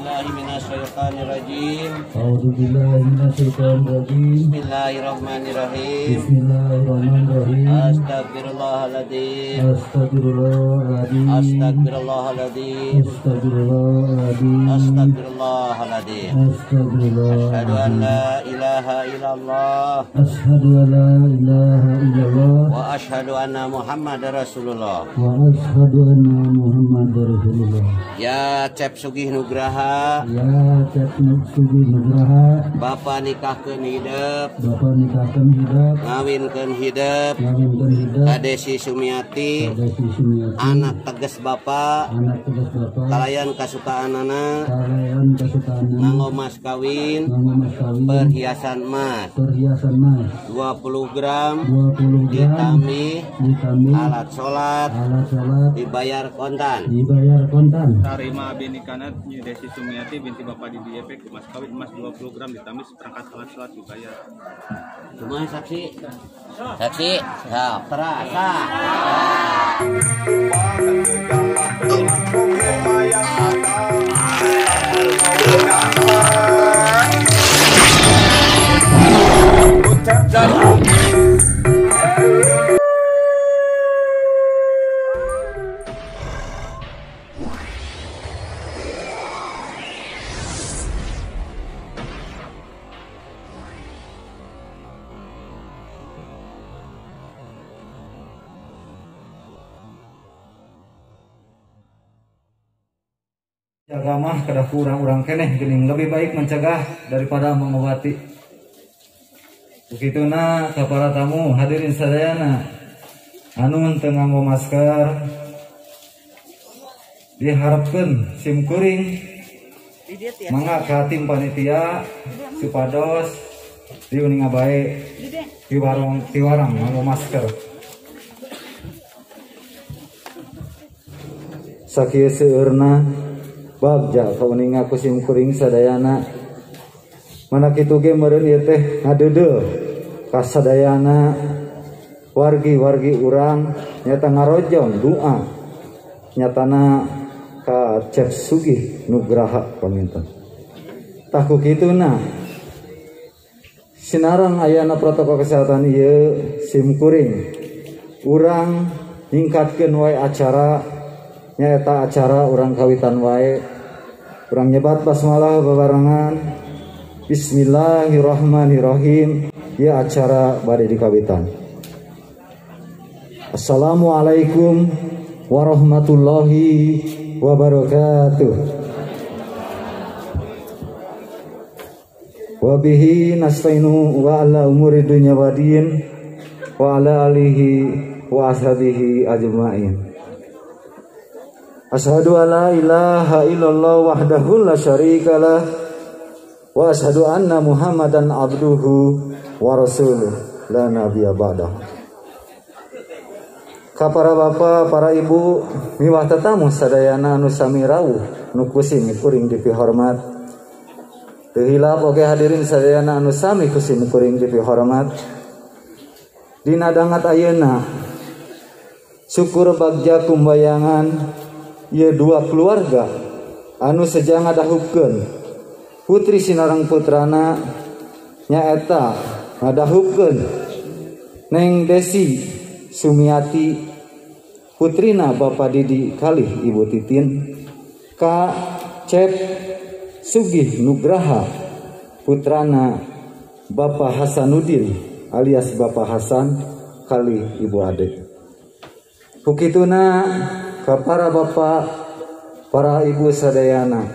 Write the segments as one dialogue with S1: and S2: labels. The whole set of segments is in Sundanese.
S1: billahi minasyaitonir rajim.
S2: A'udzu billahi minasyaitonir rajim.
S1: Bismillahirrahmanirrahim.
S2: Bismillahirrahmanirrahim.
S1: Astagfirullahaladzim.
S2: Astagfirullahaladzim.
S1: Astagfirullahaladzim.
S2: Astagfirullahaladzim.
S1: Astagfirullahaladzim.
S2: Astagfirullah.
S1: Asyhadu an la ilaha illallah.
S2: Asyhadu an la ilaha illallah.
S1: Wa asyhadu anna Muhammadar Rasulullah.
S2: Wa asyhadu anna Muhammadar Rasulullah.
S1: Ya Cep Sugih Nugraha.
S2: Ya Cep Sugih Nugraha.
S1: Bapak nikahkeun hidep.
S2: Bapak nikahkeun hidep.
S1: Ngawinkeun hidep.
S2: Ngawinkeun hidep.
S1: Ka Desi Sumiati.
S2: Desi Sumiati.
S1: Anak teges bapak.
S2: Anak teges bapak.
S1: Kalayan kasukaanana.
S2: Kalayan kasukaanana.
S1: Nganggo mas kawin.
S2: Nganggo mas kawin.
S1: Perhiasan emas.
S2: Perhiasan emas.
S1: 20 gram.
S2: 20 gram.
S1: Ditambih.
S2: Ditambih.
S1: Alat sholat.
S2: Alat sholat.
S1: Dibayar kontan.
S2: Dibayar kontan.
S3: Tarima abi nikana Nyi Desi Sumiati binti Bapak Didi Epek mas kawin emas 20 gram ditambih seperangkat alat sholat dibayar.
S1: Cuma saksi. Saksi. Ya, terasa.
S2: Jaga mah kedah kurang-kurang keneh geuning, lebih baik mencegah daripada mengobati. Begituna ka para tamu hadirin sadayana anu teu nganggo masker diharapkeun sim kuring mangga ka tim panitia supados diuninga bae piwarong piwarang nganggo masker. Sakieu seueurna bagja kauninga ku sim kuring sadayana mana kitu ge meureun ieu teh ngadeudeuh ka sadayana wargi-wargi urang nyata ngarojong doa nyatana ka Cep Sugih Nugraha panginten. Tah ku kituna sinarang ayana protokol kesehatan ieu sim kuring urang ningkatkeun wae acara nyaeta acara urang kawitan wae urang nyebat basmalah babarengan bismillahirrahmanirrahim ya acara bade dikawitan. Assalamualaikum warahmatullahi wabarakatuh. Wabihi nastainu wa ala umuri dunya wadin wa ala alihi wa ashabihi ajmain. Asyhadu an la ilaha illallah wahdahu la syarikalah wa asyhadu anna Muhammadan abduhu wa rasuluh la nabiyya ba'dah. Ka para bapa, para ibu, miwah tetamu sadayana anu sami rawuh nu kusim kuring dipihormat. Teu hilap oge hadirin sadayana anu sami kusim kuring dipihormat. Dina dangat ayeuna syukur bagja kumbayangan ieu dua keluarga anu sejang ngadahupkeun putri sinareng putrana nyaeta ngadahupkeun Neng Desi Sumiati putrina Bapak Didi kalih Ibu Titin ka Cep Sugih Nugraha putrana Bapak Hasanuddin alias Bapak Hasan kalih Ibu Ade. Kukituna ka para bapak, para ibu sadayana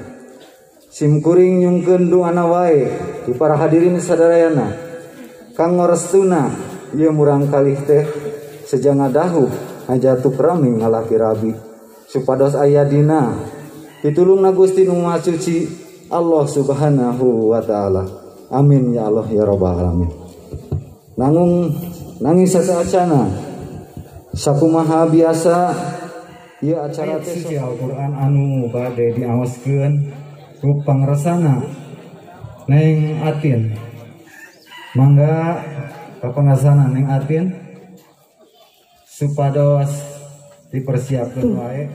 S2: sim kuring nyungkeun doana wae di para hadirin sadayana kanggo restuna ieu murang kalih teh sejang ngadahup ngajatuk rami ngalaki rabi supados aya dina pitulungna Gusti Nu Maha Suci Allah Subhanahu wa taala. Amin ya Allah ya rabbal alamin. Nangung nanging sasaacana sakumaha biasa ieu acara teh suci Al-Qur'an anu bade diawaskeun ku pangresana Neng Atin. Mangga kapangasana Neng Atin supados dipersiapkeun wae.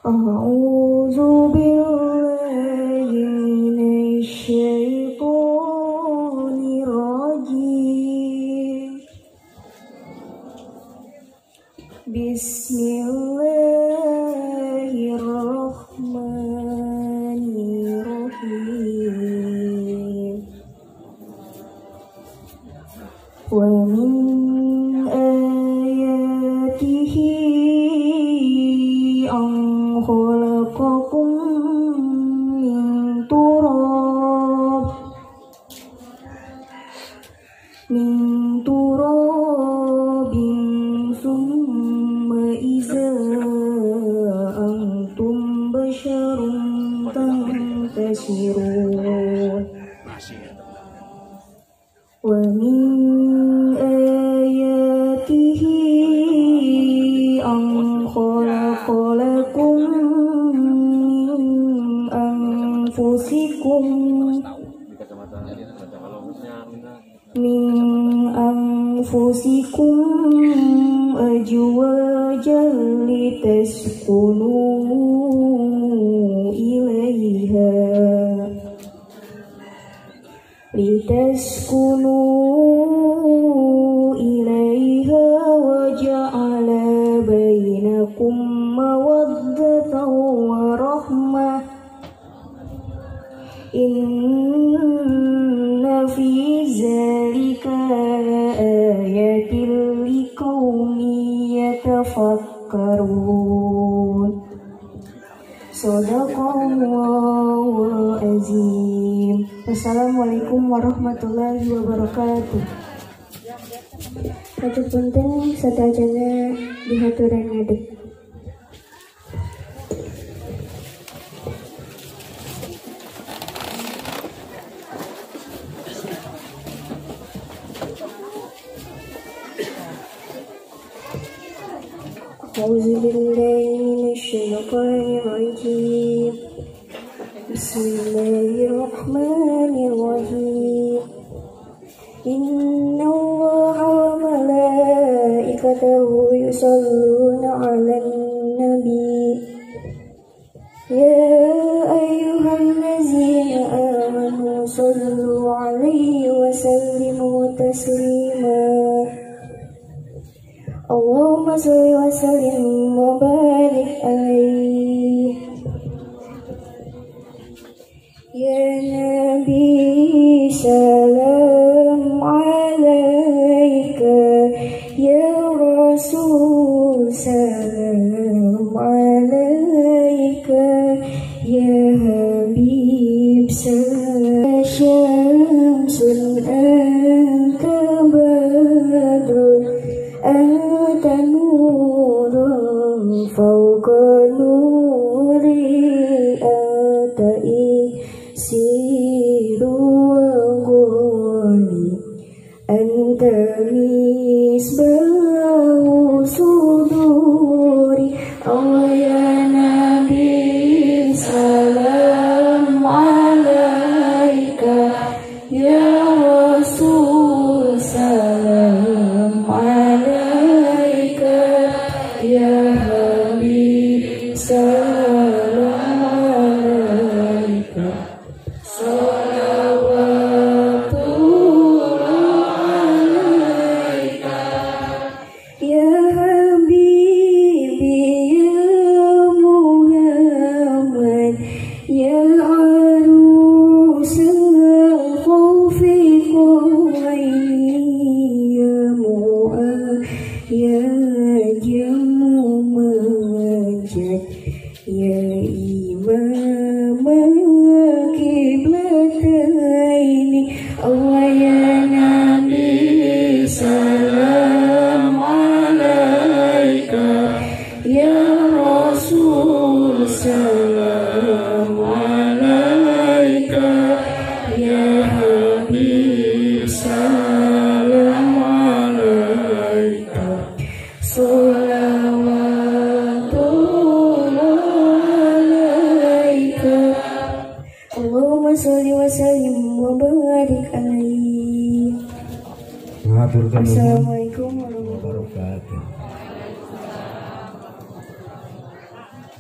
S4: A'udzu billahi minasy syaithanir rajim. Bismillahirrahmanirrahim. Wa min ayatihi an khalaqakum min turab min turabin summa iza antum basharun tantashirun. Wa min ayatihi an khalaqa lakum min anfusikum azwajan litaskunu ilaiha wa ja'ala bainakum mawaddatan wa rahmah. Inna fi zalika laayatin liqaumin yatafakkarun. Shadaqallahul azim. Wassalamualaikum warahmatullahi wabarakatuh. Satu punten sadayana dihaturan ngadeg. A'udzu billahi minasy syaithanir rajim. Bismillahirrahmanirrahim. Inna Allaha wa malaikatahu yusholluna 'alan nabi. Ya ayyuhallazina amanu shallu 'alaihi wa sallimu taslima. Allahumma sholli wa sallim wa barik alaihi. Ya Nabi salam alaika, ya Rasul salam alaika, ya Habib salam. Syamsun anta badrun anta nurun fawqa nuri anta isiru wa ghali anta misbahu suduri. Allah ya Nabi salam alaika, ya Rasul salam alaika, ya Habib salam alaika. Shalawatullah alaika, ya Habibi ya Muhammad, ya arus al-khawfi qawli, ya ya jamu majad, ya imam al-qiblataini. Allah ya Nabi salam alaika, ya Rasul salam alaika, ya Habib salam alaika. Sholawatullah alaika. Allahumma sholli wa sallim wa barik alaihi. Assalamualaikum warahmatullahi wabarakatuh.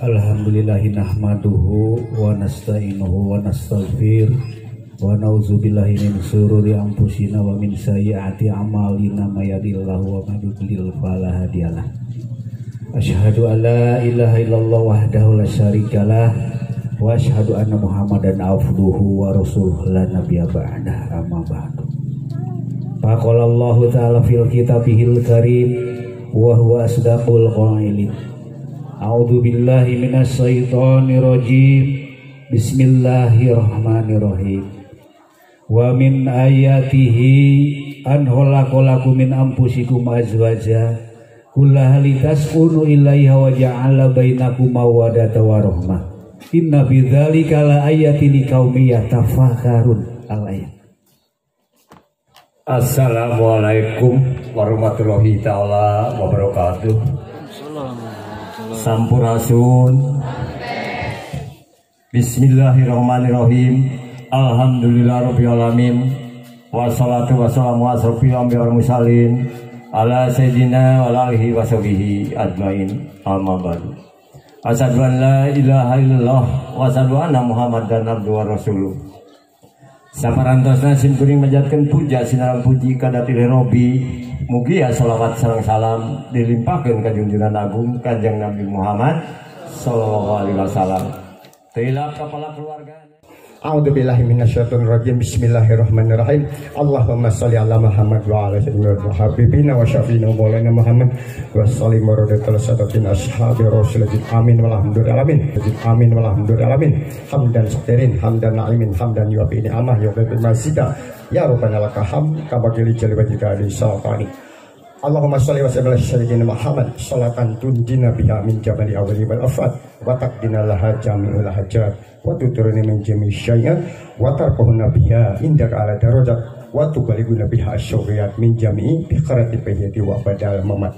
S5: Alhamdulillahi nahmaduhu wa nasta'inuhu wa nastaghfir wa na'udzubillahi min syururi anfusina wa min sayyiati a'malina may yahdihillahu wa may yudlil fala hadiyalah. Asyhadu an la ilaha illallah wahdahu la syarikalah wa asyhadu anna Muhammadan abduhu wa rasuluhu la nabiyya ba'dah, amma ba'du. Faqala Allahu ta'ala fil kitabihil karim wa huwa asdaqul qailin. A'udzu billahi minasyaitonir rajim. Bismillahirrahmanirrahim. Wa min ayatihi an khalaqalakum min anfusikum azwaja kullaha litaskunu ilaiha wa ja'ala bainakum mawaddatan wa rahmah. Inna fi dzalika laayatin liqaumin yatafakkarun. Al-ayat.
S6: Assalamualaikum warahmatullahi taala wabarakatuh. Sampurasun. Bismillahirrahmanirrahim. Alhamdulillahirabbil alamin. Wassalatu wassalamu ala asrofil anbiya'i wal mursalin ala sayyidina wa alihi washabihi ajmain. Amma ba'du. Asyhadu an la ilaha illallah wa asyhadu anna Muhammadan abduhu wa rasuluh. Saparantosna sim kuring manjatkeun puja sinareng puji ka datil Robi. Mugia sholawat sareng salam dilimpahkeun ka junjungan agung Kanjeng Nabi Muhammad sallallahu alaihi wasallam. Tilap kepala keluarga.
S7: A'udzubillahi minasyaitonirrajim. Bismillahirrahmanirrahim. Allahumma sholli ala Muhammad wa ala sayyidina habibina wa syafiina maulana Muhammad wa sallim wa radhiyallahu sadatin ashabi rasulillah. Amin walhamdulillah alamin. Amin walhamdulillah alamin. Hamdan syukurin, hamdan na'imin, hamdan yuafi ni'amah yuafi masida. Ya rabbana lakal hamd kama qila jalla wa ala sultani. Allahumma sholli wa sallim ala sayyidina Muhammad sholatan tunjina biha min jamali awli wal afat wa taqdina laha jami'ul hajat wa tuturni min jami' syai'at wa tarfahuna biha indaka ala darajat wa tubaliguna biha asyuriyat min jami'i bi kharati bayyati wa badal mamat.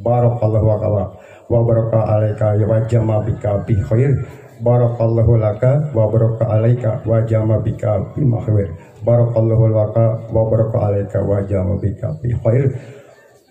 S7: Barakallahu wa baraka alaika wa jama bika bi khair. Barakallahu laka wa baraka alaika wa jama bika bi khair. Barakallahu laka wa baraka alaika wa jama bika bi khair.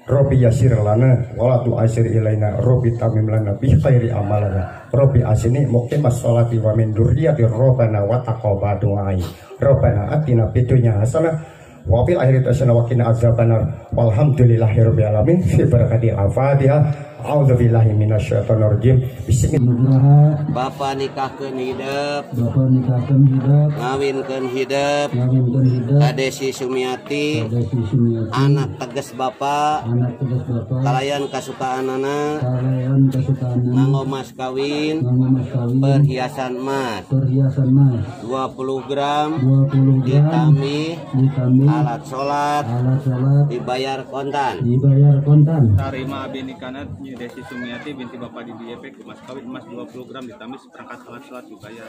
S7: Robbi yasir lana wala tu'asir ilaina. Robbi tamim lana bi khairi amalana. Robbi asini muqimas sholati wa min dzurriyyati rabbana wa taqabbal du'ai. Rabbana atina fid dunya hasanah wa fil akhirati hasanah wa qina adzabannar. Walhamdulillahirabbil alamin. Fi barakati al-Fatihah. A'udzubillahi minasyaitonir rajim. Bismillah.
S1: Bapak nikahkeun hidep.
S5: Bapak nikahkeun hidep.
S1: Ngawinkeun hidep.
S5: Ngawinkeun hidep.
S1: Ka Desi Sumiati.
S5: Desi Sumiati.
S1: Anak teges bapak.
S5: Anak teges bapak.
S1: Kalayan kasukaanana.
S5: Kalayan kasukaanana.
S1: Nganggo mas kawin.
S5: Nganggo mas kawin.
S1: Perhiasan emas.
S5: Perhiasan emas.
S1: 20 gram.
S5: 20 gram.
S1: Ditambih.
S5: Ditambih.
S1: Alat sholat.
S5: Alat sholat.
S1: Dibayar kontan.
S5: Dibayar kontan.
S3: Tarima abdi nikahna Desi Sumiati binti Bapak Didi YP mas kawin emas 20 gram ditambih seperangkat alat sholat dibayar.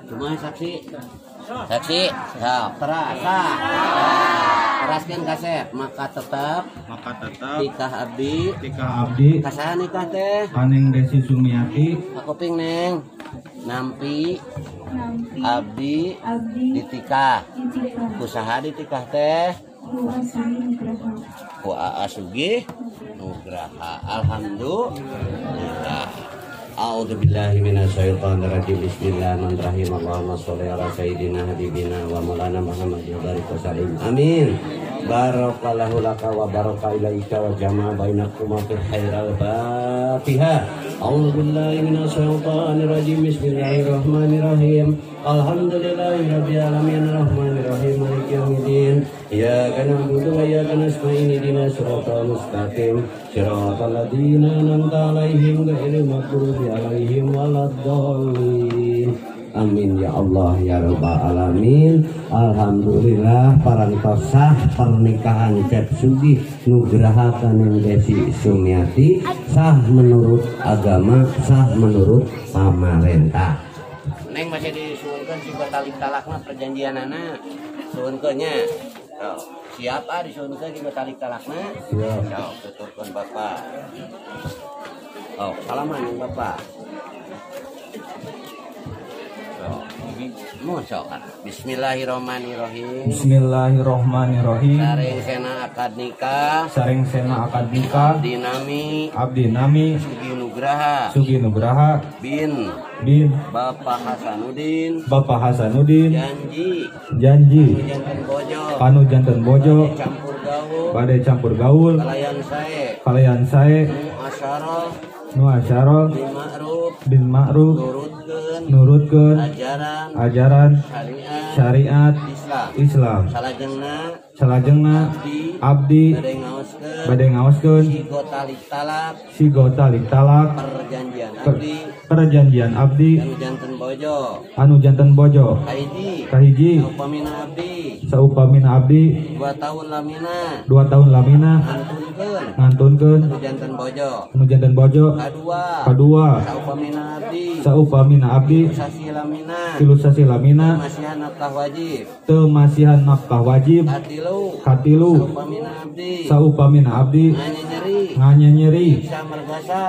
S1: Cuma saksi. Saksi. Sok, terasa. Teraskeun kasep, maka tetap nikah abdi.
S3: Nikah abdi.
S1: Kasaha nikah teh?
S3: Kaneng Desi Sumiati.
S1: Kakuping neng. Nampi. Abdi. Ditikah. Kusaha ditikah teh? Ku Aa Sugih Nugraha. Alhamdulillah. A'udzubillahi minasyaitonirrajim. Bismillahirrahmanirrahim. Allahumma sholli ala sayyidina habibina wa maulana Muhammad wa barik wa sallim. Amin. Barakallahu laka wa baraka ilaika wa jama'a bainakuma fil khairal Fatihah. A'udzubillahi minasyaitonirrajim. Bismillahirrahmanirrahim. Alhamdulillahirabbil alamin arrahmanirrahim maliki yaumiddin. Iyyaka na'budu wa iyyaka nasta'in ihdinas siratal mustaqim siratal ladzina an'amta 'alaihim ghairil maghdubi 'alaihim waladdallin. Amin ya Allah ya rabbal alamin. Alhamdulillah parantos sah pernikahan Cep Sugih Nugraha Kaneng Desi Sumiati sah menurut agama, sah menurut pamarentah. Neng masih disuhunkeun si talik talakna perjanjianana. Suhunkeun nya. Oh, siap ah disuhunkeun si talik talakna? Siap. Sok tuturkeun Bapak. Oh, salaman jeung Bapak. Oh. Mosok. Bismillahirrahmanirrahim.
S2: Bismillahirrahmanirrahim.
S1: Sareng sena akad nikah.
S2: Sareng sena akad nikah.
S1: Abdi nami.
S2: Abdi nami.
S1: Sugi Nugraha.
S2: Sugi Nugraha.
S1: Bin.
S2: Bin.
S1: Bapak Hasanuddin.
S2: Bapak Hasanuddin.
S1: Janji.
S2: Janji.
S1: Kanu janten bojo.
S2: Kanu janten bojo.
S1: Bade campur gaul.
S2: Bade campur gaul.
S1: Kalayan sae.
S2: Kalayan sae.
S1: Nu asyara.
S2: Nu asyara.
S1: Bil ma'ruf.
S2: Bil ma'ruf.
S1: Nurutkeun.
S2: Nurutkeun.
S1: Ajaran.
S2: Ajaran.
S1: Syariat.
S2: Syariat.
S1: Islam.
S2: Islam.
S1: Salajengna.
S2: Salajengna.
S1: Abdi.
S2: Abdi.
S1: Bade ngaoskeun.
S2: Bade ngaoskeun.
S1: Sigo talik talak.
S2: Sigo talik talak.
S1: Perjanjian abdi.
S2: Perjanjian abdi.
S1: Anu janten bojo.
S2: Anu janten bojo.
S1: Kahiji.
S2: Kahiji.
S1: Saupamina abdi.
S2: Saupamina abdi.
S1: 2 tahun lamina.
S2: 2 tahun lamina.
S1: Ngantunkeun.
S2: Ngantunkeun.
S1: Anu janten bojo.
S2: Anu janten bojo.
S1: Kadua.
S2: Kadua.
S1: Saupamina abdi.
S2: Saupamina abdi.
S1: Tilu sasi lamina.
S2: Tilu sasi lamina.
S1: Teu masihan nafkah wajib.
S2: Teu masihan nafkah wajib.
S1: Katilu.
S2: Katilu.
S1: Saupamina abdi.
S2: Saupamina abdi.
S1: Nganyenyeri.
S2: Nganyenyeri.
S1: Nyiksa margasa.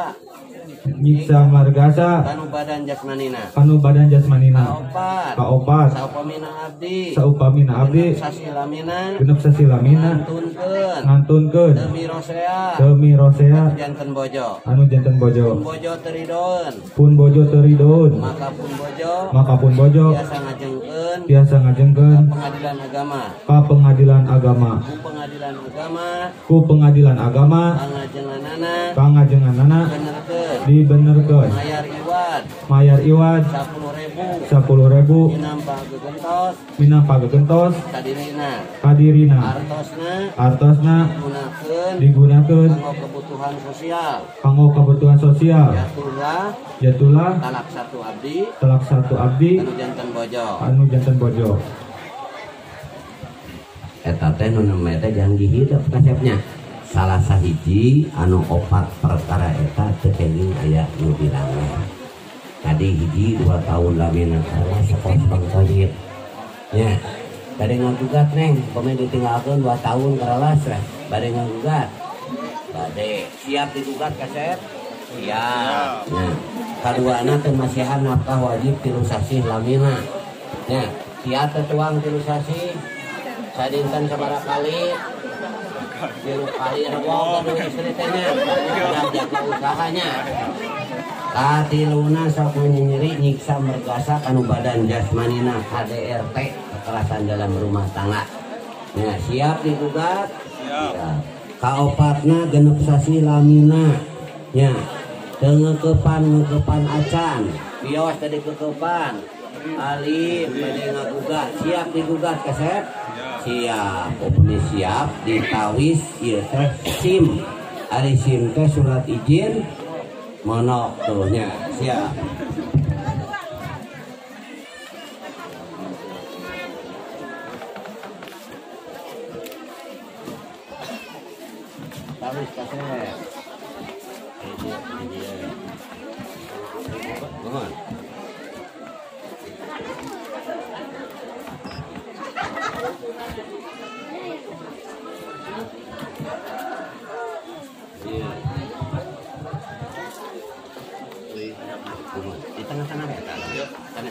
S2: Nyiksa margasa.
S1: Kanu badan jasmanina.
S2: Kanu badan jasmanina.
S1: Kaopat.
S2: Kaopat.
S1: Saupamina abdi.
S2: Saupamina abdi.
S1: Genep sasi lamina.
S2: Genep sasi lamina.
S1: Ngantunkeun.
S2: Ngantunkeun.
S1: Demi rosea.
S2: Demi rosea.
S1: Anu janten bojo.
S2: Anu janten bojo.
S1: Pun bojo teu ridoeun.
S2: Pun bojo teu ridoeun.
S1: Maka pun bojo.
S2: Maka pun bojo.
S1: Biasa ngajengkeun.
S2: Biasa ngajengkeun.
S1: Ka pengadilan agama.
S2: Ka pengadilan agama.
S1: Ku pengadilan agama.
S2: Ku pengadilan agama.
S1: Pangajenganana.
S2: Pangajenganana.
S1: Benerkeun.
S2: Dibenerkeun.
S1: Mayar iwad.
S2: Mayar iwad.
S1: 10.000.
S2: 10.000.
S1: Minampa gegentos.
S2: Minampa gegentos.
S1: Kadirina.
S2: Kadirina.
S1: Artosna.
S2: Artosna.
S1: Digunakeun.
S2: Digunakeun.
S1: Kanggo kebutuhan sosial.
S2: Kanggo kebutuhan sosial.
S1: Jatuhlah.
S2: Jatuhlah.
S1: Talak 1 abdi.
S2: Talak 1 abdi.
S1: Anu janten bojo.
S2: Anu janten bojo.
S1: Eta teh nu namanya teh janji hidup kasepnya. Salah sahiji anu opat perkara eta teu kenging aya nu dilanggar. Tadi hiji 2 tahun lamina salah sekos bangkoyit. Nya, bade ngagugat neng, pemain ditinggalkeun 2 tahun karalas lah. Bade ngagugat. Bade siap digugat kasep? Siap. Nya, kaduana teh masihan nafkah wajib 3 sasih lamina. Nya, siap teh tuang 3 sasih. Sadinten sabaraha kali? 3 kali rewong ka istri teh nya. Udah jaga usahanya. Katiluna sok nyeri nyiksa mergasa kanu badan jasmanina KDRT kekerasan dalam rumah tangga. Nya, siap digugat? Siap. Kaopatna genep sasi lamina. Nya, teu ngeukepan acan. Bios tadi keukepan. Alim bade ngagugat, siap digugat kasep? Siap. Upami siap ditawis ieu teh SIM. Ari SIM teh surat izin monok tuh nya. Siap. Tawis kasep. Mohon. Di tengah-tengah ya, sana,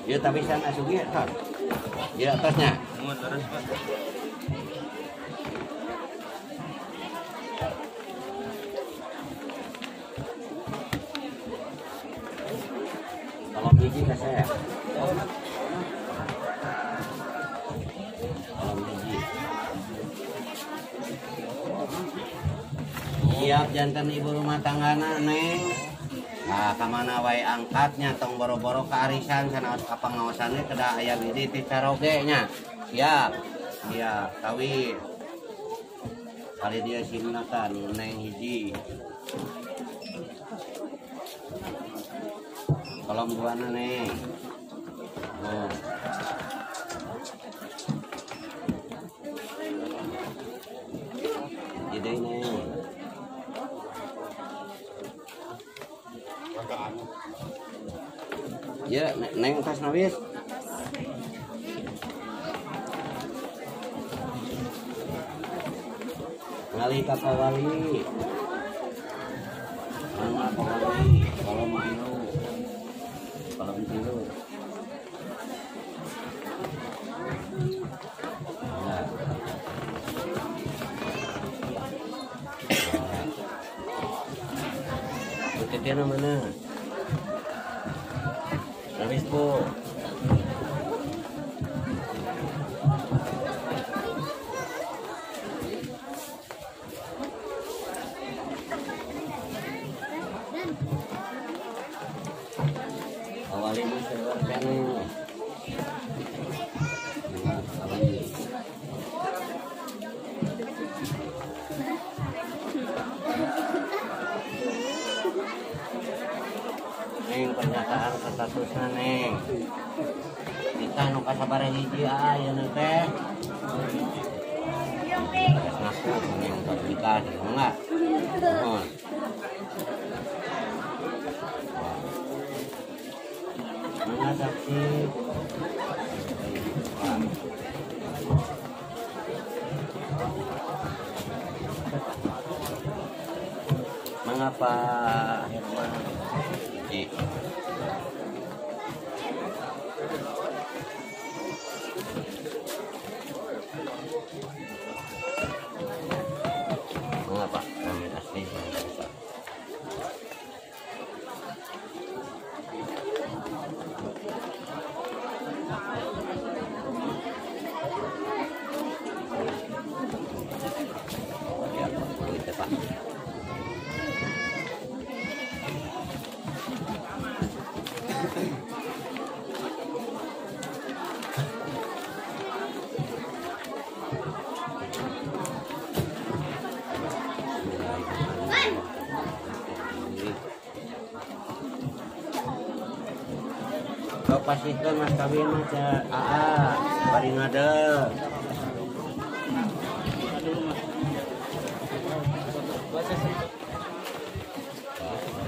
S1: ya tapi sana sugi ya, di atasnya. Kalau biji ke saya. Kalau biji. Siap jantan ibu rumah tanggana neng. Nah, kamana wae angkatnya tong boro-boro ke arisan sanaos ka pangaosannya kedah aya widi ti caroge nya. Siap. Siap, kawin. Kali dia simnatan neng hiji. Kolom duana neng. Oh. Ide neng. Ya, neng tas nawis. Ngali ka pawali. Mangga pawali, kalau mau. Bu Titiana mana? Habis Bu. Awalnya seueur keneh. Neng pernyataan statusna neng. Kita nu kasabaraha hiji ayeuna teh. Geus ngaku neng baru nikah gitu enggak? Mohon. Mana saksi? Mengapa Herman? Mengapa kami asli bisa? Ya, itu Pak. Kau pastikan mas kawin mas AA bari ngade.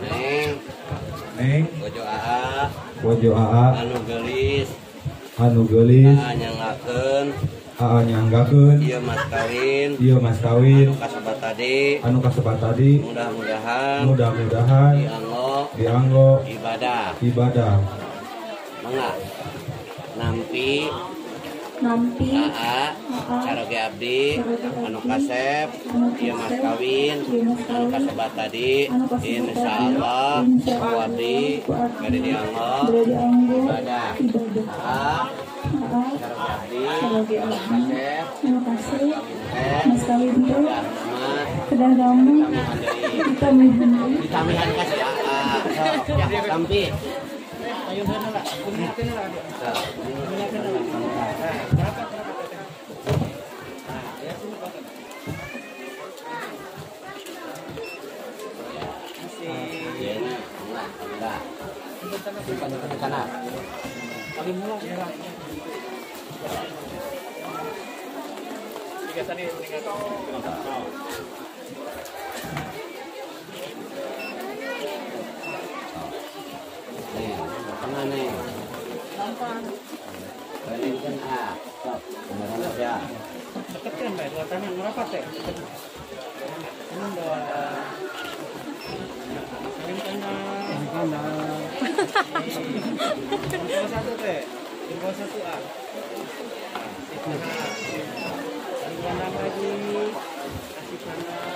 S1: Neng,
S2: Neng,
S1: bojo AA,
S2: bojo AA,
S1: anu geulis,
S2: anu geulis,
S1: AA nyanggakeun,
S2: AA nyanggakeun,
S1: ieu mas kawin,
S2: ieu mas kawin,
S1: anu kasebat tadi,
S2: anu kasebat tadi,
S1: mudah-mudahan,
S2: mudah-mudahan,
S1: dianggo,
S2: dianggo,
S1: ibadah,
S2: ibadah.
S1: Mangga nampi
S4: nampi
S1: AA caroge abdi anu kasep ieu mas kawin anu kasebat tadi insyaallah ku abdi bade dianggo ibadah AA caroge abdi anu kasep
S4: mas kawin teh kedah dama
S1: ditamihan ka si AA sok ya tampi. Tengah nih. Bandingkan A. Stop. Beneran aja.
S3: Deketkan, Mbak. Dua tangan merapat ya. Ini dua. Saling kanan. Kanan. Jempol satu teh. Jempol satu A. Saling kanan lagi. Kasih kanan.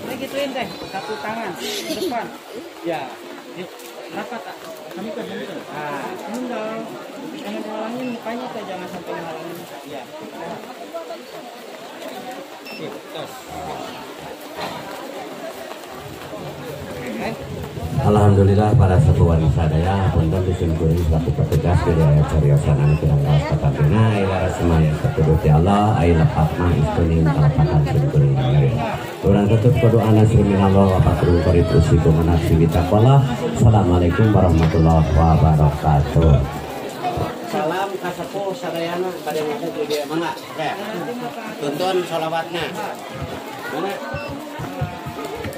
S3: Ini gituin teh. Satu tangan depan. Ya. Yuk. Rapat, ah. Kami kan, ah, dong. Jangan ngalangin mukanya teh, jangan sampai ngalangin muka. Ya. Sip, tos.
S1: Alhamdulillah para sepuhan sadaya punten disimkuring selaku petugas di daerah cariosan anu kirang kaos patambina ila semaya satuduti Allah ai lepat mah istuning kalepatan simkuring. Urang tutup kudu ana minallah wa fatrul qarib usikum nafsi bitaqwallah. Assalamualaikum warahmatullahi wabarakatuh. Salam ka sepuh sadayana bade ngaku di dieu mangga. Tuntun sholawatna. Mana?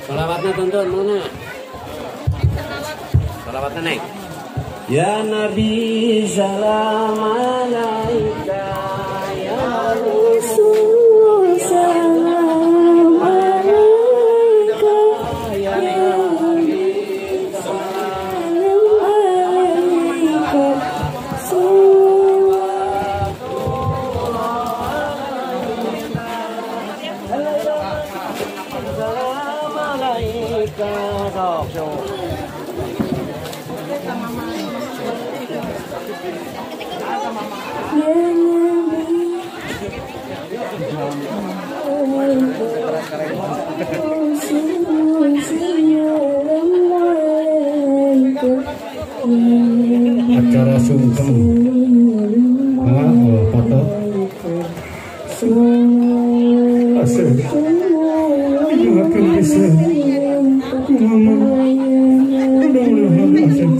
S1: Sholawatna tuntun mana? Sholawatna neng. Ya Nabi salam alaika ya
S4: Rasul salam alaika ya Nabi salam alaika
S1: salam alaika alaika sok sok.
S7: Acara sungkem foto asal itu akan bisa mama mudah-mudahan asal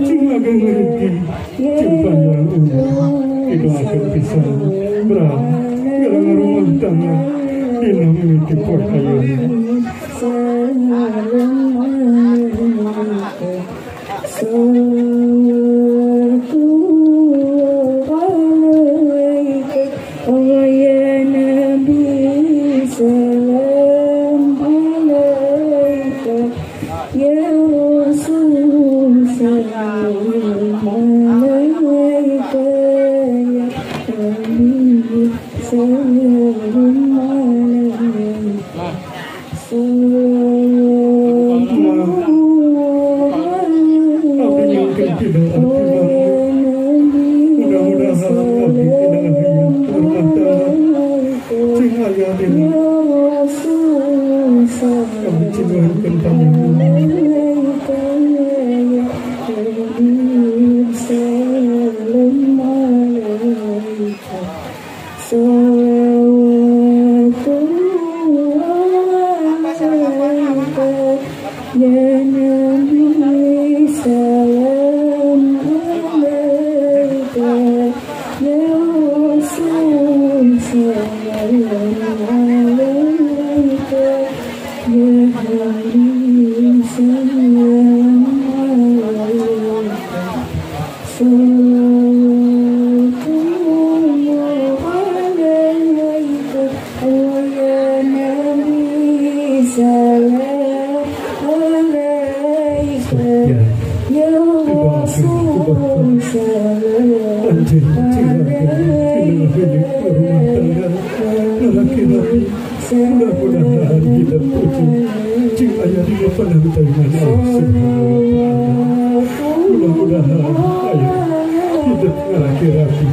S7: silakan rezeki panjang umur itu akan bisa berah dalam rumah tangga dina mimiti poe ayeuna. Mudah-mudahan kita puji cing ayah di penantangan Allah subhanahu wa ta'ala. Mudah-mudahan ayah hidup laki-laki.